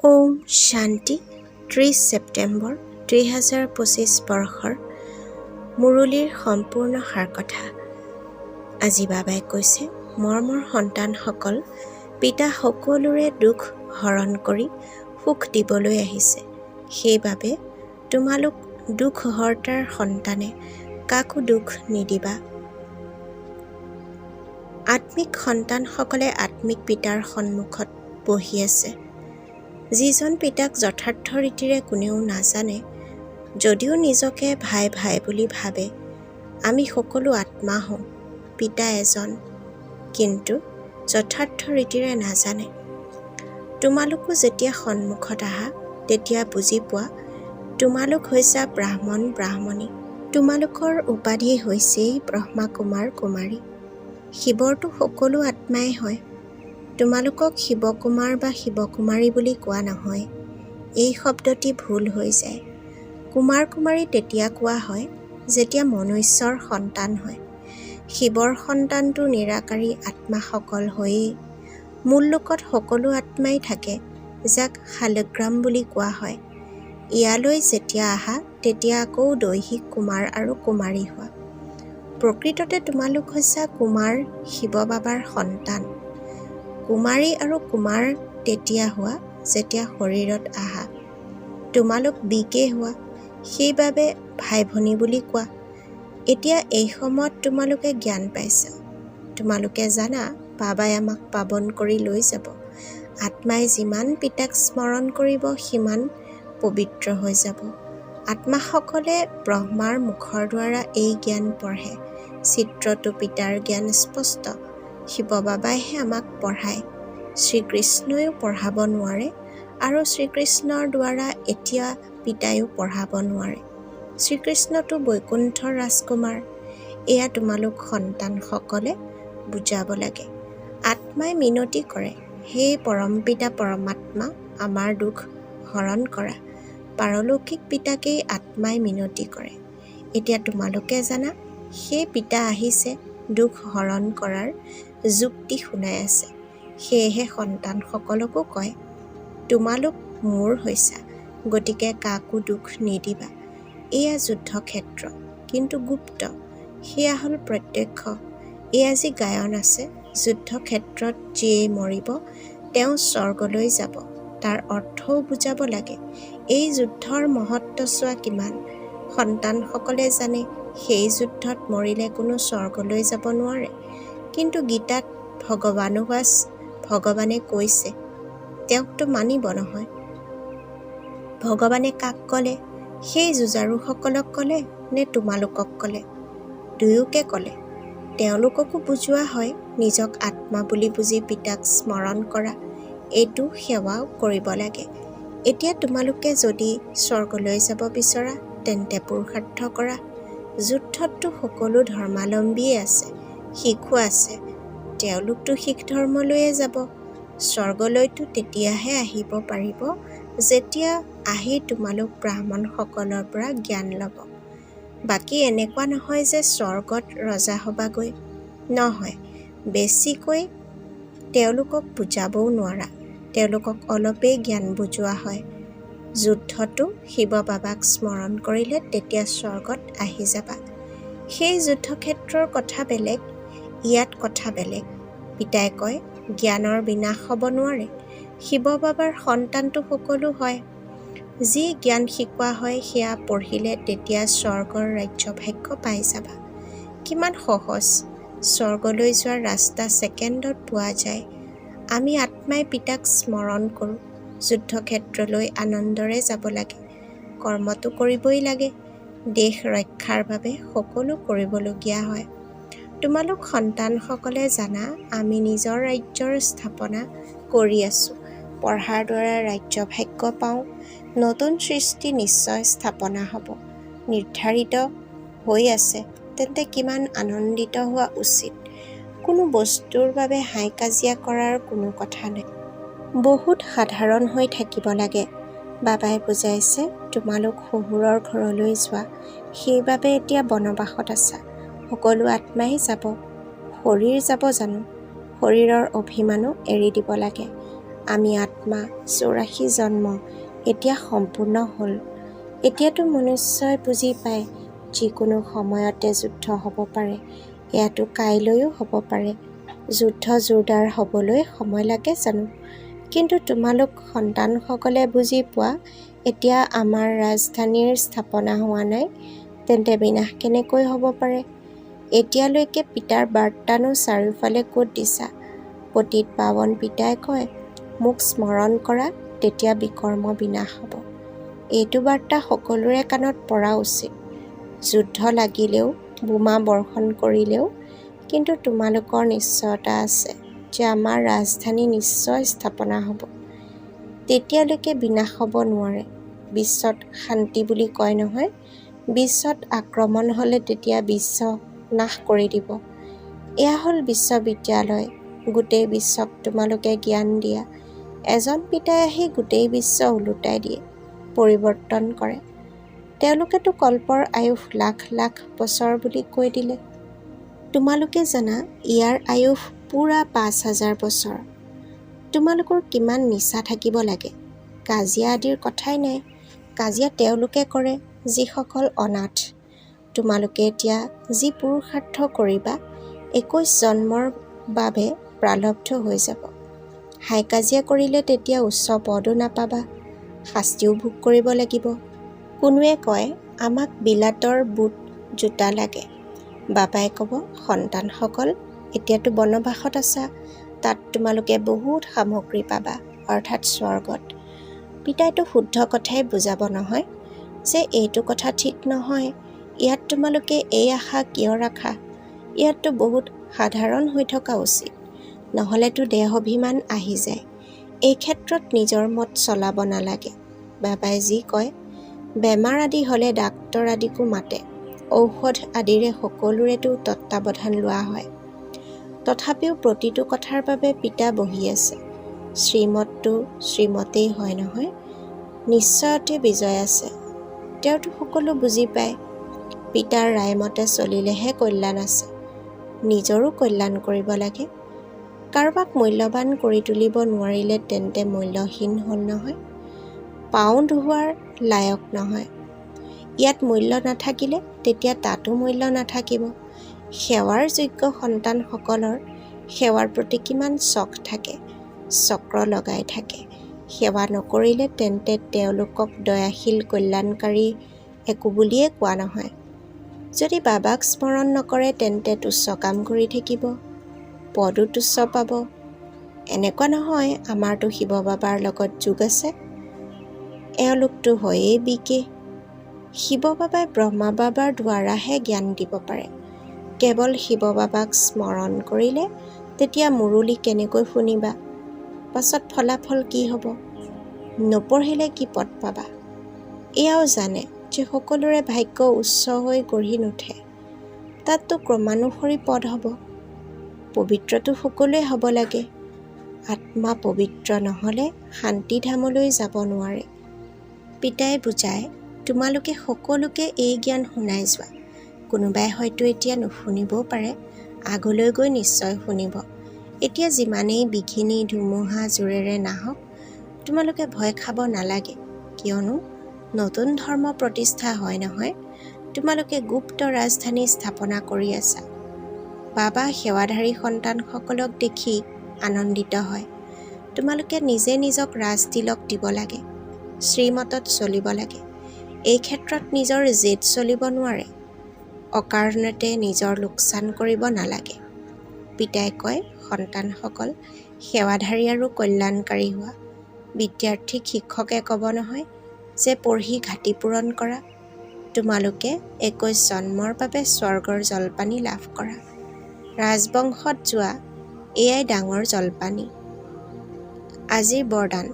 ওম শান্তি। 30 ছেপ্টেম্বৰ 2025 বৰ্ষৰ মুৰুলীৰ সম্পূৰ্ণ সাৰ কথা। আজি বাবাই কৈছে, মৰমৰ সন্তানসকল, পিতা সকলোৰে দুখ হৰণ কৰি সুখ দিবলৈ আহিছে। সেইবাবে তোমালোক দুখ হৰ্তাৰ সন্তানে কাকো দুখ নিদিবা। আত্মিক সন্তানসকলে আত্মিক পিতাৰ সন্মুখত বহি আছে। যিজন পিতাক যথাৰ্থ ৰীতিৰে কোনেও নাজানে, যদিও নিজকে ভাই ভাই বুলি ভাবে, আমি সকলো আত্মা হওঁ, পিতা এজন, কিন্তু যথাৰ্থ ৰীতিৰে নাজানে। তোমালোকো যেতিয়া সন্মুখত আহা, তেতিয়া বুজি পোৱা তোমালোক হৈছা ব্ৰাহ্মণ ব্ৰাহ্মণী। তোমালোকৰ উপাধি হৈছেই ব্ৰহ্মা কুমাৰ কুমাৰী। শিৱৰতো সকলো আত্মাই হয়। তোমালোকক শিৱকুমাৰ বা শিৱকুমাৰী বুলি কোৱা নহয়। এই শব্দটি ভুল হৈ যায়। কুমাৰ কুমাৰী তেতিয়া কোৱা হয় যেতিয়া মনুষ্যৰ সন্তান হয়। শিৱৰ সন্তানটো নিৰাকাৰী আত্মাসকল হয়েই। মূল লোকত সকলো আত্মাই থাকে, যাক শালগ্ৰাম বুলি কোৱা হয়। ইয়ালৈ যেতিয়া আহা, তেতিয়া আকৌ দৈহিক কুমাৰ আৰু কুমাৰী হোৱা। প্ৰকৃততে তোমালোক হৈছা কুমাৰ শিৱ বাবাৰ সন্তান। কুমাৰী আৰু কুমাৰ তেতিয়া হোৱা যেতিয়া শৰীৰত আহা। তোমালোক বিকে হোৱা, সেইবাবে ভাই ভনী বুলি কোৱা। এতিয়া এই সময়ত তোমালোকে জ্ঞান পাইছা। তোমালোকে জানা বাবাই আমাক পাৱন কৰি লৈ যাব। আত্মাই যিমান পিতাক স্মৰণ কৰিব, সিমান পবিত্ৰ হৈ যাব। আত্মাসকলে ব্ৰহ্মাৰ মুখৰ দ্বাৰা এই জ্ঞান পঢ়ে। চিত্ৰতো পিতাৰ জ্ঞান স্পষ্ট। শিৱ বাবাইহে আমাক পঢ়ায়। শ্ৰীকৃষ্ণয়ো পঢ়াব নোৱাৰে আৰু শ্ৰীকৃষ্ণৰ দ্বাৰা এতিয়া পিতায়ো পঢ়াব নোৱাৰে। শ্ৰীকৃষ্ণতো বৈকুণ্ঠৰ ৰাজকুমাৰ। এয়া তোমালোক সন্তানসকলে বুজাব লাগে। আত্মাই মিনতি কৰে, হে পৰমপিতা পৰমাত্মা, আমাৰ দুখ হৰণ কৰা। পাৰলৌকিক পিতাকেই আত্মাই মিনতি কৰে। এতিয়া তোমালোকে জানা সেই পিতা আহিছে, দুখ হৰণ কৰাৰ যুক্তি শুনাই আছে। সেয়েহে সন্তানসকলকো কয়, তোমালোক মোৰ হৈছা, গতিকে কাকো দুখ নিদিবা। এয়া যুদ্ধক্ষেত্ৰ, কিন্তু গুপ্ত। সেয়া হ'ল প্ৰত্যক্ষ। এয়া যি গায়ন আছে, যুদ্ধক্ষেত্ৰত যিয়ে মৰিব তেওঁ স্বৰ্গলৈ যাব, তাৰ অৰ্থও বুজাব লাগে। এই যুদ্ধৰ মহত্ব চোৱা কিমান। সন্তানসকলে জানে সেই যুদ্ধত মৰিলে কোনো স্বৰ্গলৈ যাব নোৱাৰে। কিন্তু গীতাত ভগৱানুবাচ, ভগৱানে কৈছে, তেওঁকতো মানিব নহয়। ভগৱানে কাক ক'লে? সেই যুঁজাৰুসকলক ক'লে নে তোমালোকক ক'লে? দুয়োকে ক'লে। তেওঁলোককো বুজোৱা হয়, নিজক আত্মা বুলি বুজি পিতাক স্মৰণ কৰা, এইটো সেৱাও কৰিব লাগে। এতিয়া তোমালোকে যদি স্বৰ্গলৈ যাব বিচৰা, তেন্তে পুৰুষাৰ্থ কৰা। যুদ্ধততো সকলো ধৰ্মাৱলম্বীয়ে আছে, শিখো আছে। তেওঁলোকতো শিখ ধৰ্মলৈয়ে যাব। স্বৰ্গলৈতো তেতিয়াহে আহিব পাৰিব যেতিয়া আহি তোমালোক ব্ৰাহ্মণসকলৰ পৰা জ্ঞান ল'ব। বাকী এনেকুৱা নহয় যে স্বৰ্গত ৰজা হ'বাগৈ। নহয়, বেছিকৈ তেওঁলোকক বুজাবও নোৱাৰা। তেওঁলোকক অলপেই জ্ঞান বুজোৱা হয়। যুদ্ধতো শিৱ বাবাক স্মৰণ কৰিলে তেতিয়া স্বৰ্গত আহি যাবা। সেই যুদ্ধক্ষেত্ৰৰ কথা বেলেগ, ইয়াত কথা বেলেগ। পিতাই কয়, জ্ঞানৰ বিনাশ হ'ব নোৱাৰে। শিৱ বাবাৰ সন্তানতো সকলো হয়। যি জ্ঞান শিকোৱা হয় সেয়া পঢ়িলে তেতিয়া স্বৰ্গৰ ৰাজ্য ভাগ্য পাই যাবা। কিমান সহজ। স্বৰ্গলৈ যোৱাৰ ৰাস্তা ছেকেণ্ডত পোৱা যায়। আমি আত্মাই পিতাক স্মৰণ কৰোঁ। যুদ্ধক্ষেত্ৰলৈ আনন্দৰে যাব লাগে। কৰ্মতো কৰিবই লাগে। দেশ ৰক্ষাৰ বাবে সকলো কৰিবলগীয়া হয়। তোমালোক সন্তানসকলে জানা আমি নিজৰ ৰাজ্যৰ স্থাপনা কৰি আছোঁ। পঢ়াৰ দ্বাৰা ৰাজ্য ভাগ্য পাওঁ। নতুন সৃষ্টি নিশ্চয় স্থাপনা হ'ব। নিৰ্ধাৰিত হৈ আছে, তেন্তে কিমান আনন্দিত হোৱা উচিত। কোনো বস্তুৰ বাবে হাই কাজিয়া কৰাৰ কোনো কথা নাই। বহুত সাধাৰণ হৈ থাকিব লাগে। বাবাই বুজাইছে, তোমালোক শহুৰৰ ঘৰলৈ যোৱা, সেইবাবে এতিয়া বনবাসত আছা। সকলো আত্মাই যাব। শৰীৰ যাব জানো? শৰীৰৰ অভিমানো এৰি দিব লাগে। আমি আত্মা 84 জন্ম এতিয়া সম্পূৰ্ণ হ'ল। এতিয়াতো মনুষ্যই বুজি পায় যিকোনো সময়তে যুদ্ধ হ'ব পাৰে, এয়াতো কাইলৈও হ'ব পাৰে। যুদ্ধ জোৰদাৰ হ'বলৈ সময় লাগে জানো? কিন্তু তোমালোক সন্তানসকলে বুজি পোৱা এতিয়া আমাৰ ৰাজধানীৰ স্থাপনা হোৱা নাই, তেন্তে বিনাশ কেনেকৈ হ'ব পাৰে? এতিয়ালৈকে পিতাৰ বাৰ্তানো চাৰিওফালে ক'ত দিছা? পতিত পাৱন পিতাই কয়, মোক স্মৰণ কৰা, তেতিয়া বিকৰ্ম বিনাশ হ'ব। এইটো বাৰ্তা সকলোৰে কাণত পৰা উচিত। যুদ্ধ লাগিলেও, বোমা বৰ্ষণ কৰিলেও কিন্তু তোমালোকৰ নিশ্চয়তা আছে যে আমাৰ ৰাজধানী নিশ্চয় স্থাপনা হ'ব। তেতিয়ালৈকে বিনাশ হ'ব নোৱাৰে। বিশ্বত শান্তি বুলি কয় নহয়, বিশ্বত আক্ৰমণ হ'লে তেতিয়া বিশ্ব নাশ কৰি দিব। এয়া হ'ল বিশ্ববিদ্যালয়। গোটেই বিশ্বক তোমালোকে জ্ঞান দিয়া। এজন পিতাই আহি গোটেই বিশ্ব ওলোটাই দিয়ে, পৰিৱৰ্তন কৰে। তেওঁলোকেতো কল্পৰ আয়ুস লাখ লাখ বছৰ বুলি কৈ দিলে। তোমালোকে জানা ইয়াৰ আয়ুস পূৰা 5000 বছৰ। তোমালোকৰ কিমান নিচা থাকিব লাগে। কাজিয়া আদিৰ কথাই নাই। কাজিয়া তেওঁলোকে কৰে যিসকল অনাথ। তোমালোকে এতিয়া যি পুৰুষাৰ্থ কৰিবা 21 জন্মৰ বাবে প্ৰালব্ধ হৈ যাব। হাই কাজিয়া কৰিলে তেতিয়া উচ্চ পদো নাপাবা, শাস্তিও ভোগ কৰিব লাগিব। কোনোৱে কয় আমাক বিলাতৰ বুট জোতা লাগে। বাবাই ক'ব, সন্তানসকল এতিয়াতো বনবাসত আছা, তাত তোমালোকে বহুত সামগ্ৰী পাবা, অৰ্থাৎ স্বৰ্গত। পিতাইতো শুদ্ধ কথাই বুজাব নহয় যে এইটো কথা ঠিক নহয়, ইয়াত তোমালোকে এই আশা কিয় ৰাখা? ইয়াততো বহুত সাধাৰণ হৈ থকা উচিত, নহ'লেতো দেহ অভিমান আহি যায়। এই ক্ষেত্ৰত নিজৰ মত চলাব নালাগে। বাবাই যি কয়, বেমাৰ আদি হ'লে ডাক্তৰ আদিকো মাতে, ঔষধ আদিৰে সকলোৰেতো তত্বাৱধান লোৱা হয়। তথাপিও প্ৰতিটো কথাৰ বাবে পিতা বহি আছে। শ্ৰীমতটো শ্ৰীমতেই হয় নহয়, নিশ্চয়তে বিজয় আছে। তেওঁতো সকলো বুজি পায়। পিতাৰ ৰায়মতে চলিলেহে কল্যাণ আছে। নিজৰো কল্যাণ কৰিব লাগে। কাৰোবাক মূল্যৱান কৰি তুলিব নোৱাৰিলে তেন্তে মূল্যহীন হ'ল নহয়, পাউণ্ড হোৱাৰ লায়ক নহয়। ইয়াত মূল্য নাথাকিলে তেতিয়া তাতো মূল্য নাথাকিব। সেৱাৰ যোগ্য সন্তানসকলৰ সেৱাৰ প্ৰতি কিমান চখ থাকে, চক্ৰ লগাই থাকে। সেৱা নকৰিলে তেন্তে তেওঁলোকক দয়াশীল কল্যাণকাৰী একো বুলিয়ে কোৱা নহয়। যদি বাবাক স্মৰণ নকৰে তেন্তে তুচ্ছ কাম কৰি থাকিব, পদো তুচ্ছ পাব। এনেকুৱা নহয় আমাৰতো শিৱ বাবাৰ লগত যোগ আছে, এওঁলোকতো হয়েই বিকে। শিৱ বাবাই ব্ৰহ্মা বাবাৰ দ্বাৰাহে জ্ঞান দিব পাৰে। কেৱল শিৱ বাবাক স্মৰণ কৰিলে তেতিয়া মুৰুলী কেনেকৈ শুনিবা? পাছত ফলাফল কি হ'ব? নপঢ়িলে কি পদ পাবা? এয়াও জানে যে সকলোৰে ভাগ্য উচ্চ হৈ গঢ়ি নুঠে, তাততো ক্ৰমানুসৰি পদ হ'ব। পবিত্ৰতো সকলোৱে হ'ব লাগে। আত্মা পবিত্ৰ নহ'লে শান্তিধামলৈ যাব নোৱাৰে। পিতাই বুজায়, তোমালোকে সকলোকে এই জ্ঞান শুনাই যোৱা। কোনোবাই হয়তো এতিয়া নুশুনিবও পাৰে, আগলৈ গৈ নিশ্চয় শুনিব। এতিয়া যিমানেই বিঘিনি ধুমুহা জোৰেৰে নাহক, তোমালোকে ভয় খাব নালাগে, কিয়নো নতুন ধৰ্ম প্ৰতিষ্ঠা হয় নহয়। তোমালোকে গুপ্ত ৰাজধানী স্থাপনা কৰি আছা। বাবা সেৱাধাৰী সন্তানসকলক দেখি আনন্দিত হয়। তোমালোকে নিজে নিজক ৰাজতিলক দিব লাগে, শ্ৰীমতত চলিব লাগে। এই ক্ষেত্ৰত নিজৰ জেদ চলিব নোৱাৰে, অকাৰণতে নিজৰ লোকচান কৰিব নালাগে। পিতাই কয়, সন্তানসকল সেৱাধাৰী আৰু কল্যাণকাৰী হোৱা। বিদ্যাৰ্থীক শিক্ষকে ক'ব নহয় যে পঢ়ি ঘাটি পূৰণ কৰা। তোমালোকে 21 জন্মৰ বাবে স্বৰ্গৰ জলপানি লাভ কৰা। ৰাজবংশত যোৱা, এয়াই ডাঙৰ জলপানি। আজিৰ বৰদান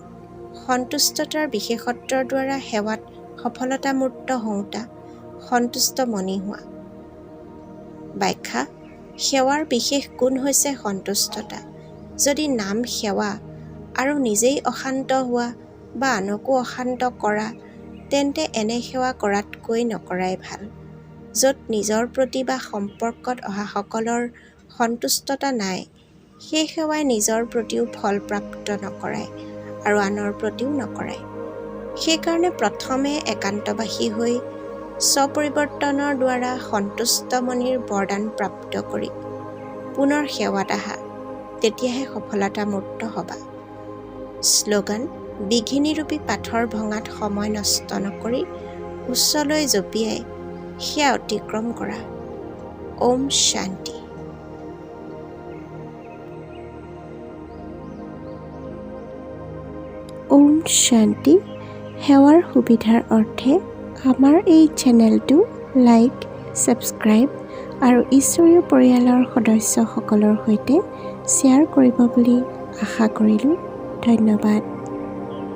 সন্তুষ্টতাৰ বিশেষত্বৰ দ্বাৰা সেৱাত সফলতামূৰ্ত হওঁতা সন্তুষ্ট মনি হোৱা। ব্যাখ্যা: সেৱাৰ বিশেষ গুণ হৈছে সন্তুষ্টতা। যদি নাম সেৱা আৰু নিজেই অশান্ত হোৱা বা আনকো অশান্ত কৰা, তেন্তে এনে সেৱা কৰাতকৈ নকৰাই ভাল। য'ত নিজৰ প্ৰতি বা সম্পৰ্কত অহাসকলৰ সন্তুষ্টতা নাই, সেই সেৱাই নিজৰ প্ৰতিও ফল প্ৰাপ্ত নকৰায় আৰু আনৰ প্ৰতিও নকৰায়। সেইকাৰণে প্ৰথমে একান্তবাসী হৈ স্বপৰিৱৰ্তনৰ দ্বাৰা সন্তুষ্টমণিৰ বৰদান প্ৰাপ্ত কৰি পুনৰ সেৱাত আহা, তেতিয়াহে সফলতামূৰ্ত হ'বা। শ্লোগান: বিঘিনিৰূপী পাথৰ ভঙাত সময় নষ্ট নকৰি উচ্চলৈ জঁপিয়াই সেয়া অতিক্ৰম কৰা। ওম শান্তি। ওম শান্তি। সেৱাৰ সুবিধাৰ অৰ্থে আমাৰ এই চেনেলটো লাইক, ছাবস্ক্ৰাইব আৰু ঈশ্বৰীয় পৰিয়ালৰ সদস্যসকলৰ সৈতে শ্বেয়াৰ কৰিব বুলি আশা কৰিলোঁ। ধন্যবাদ।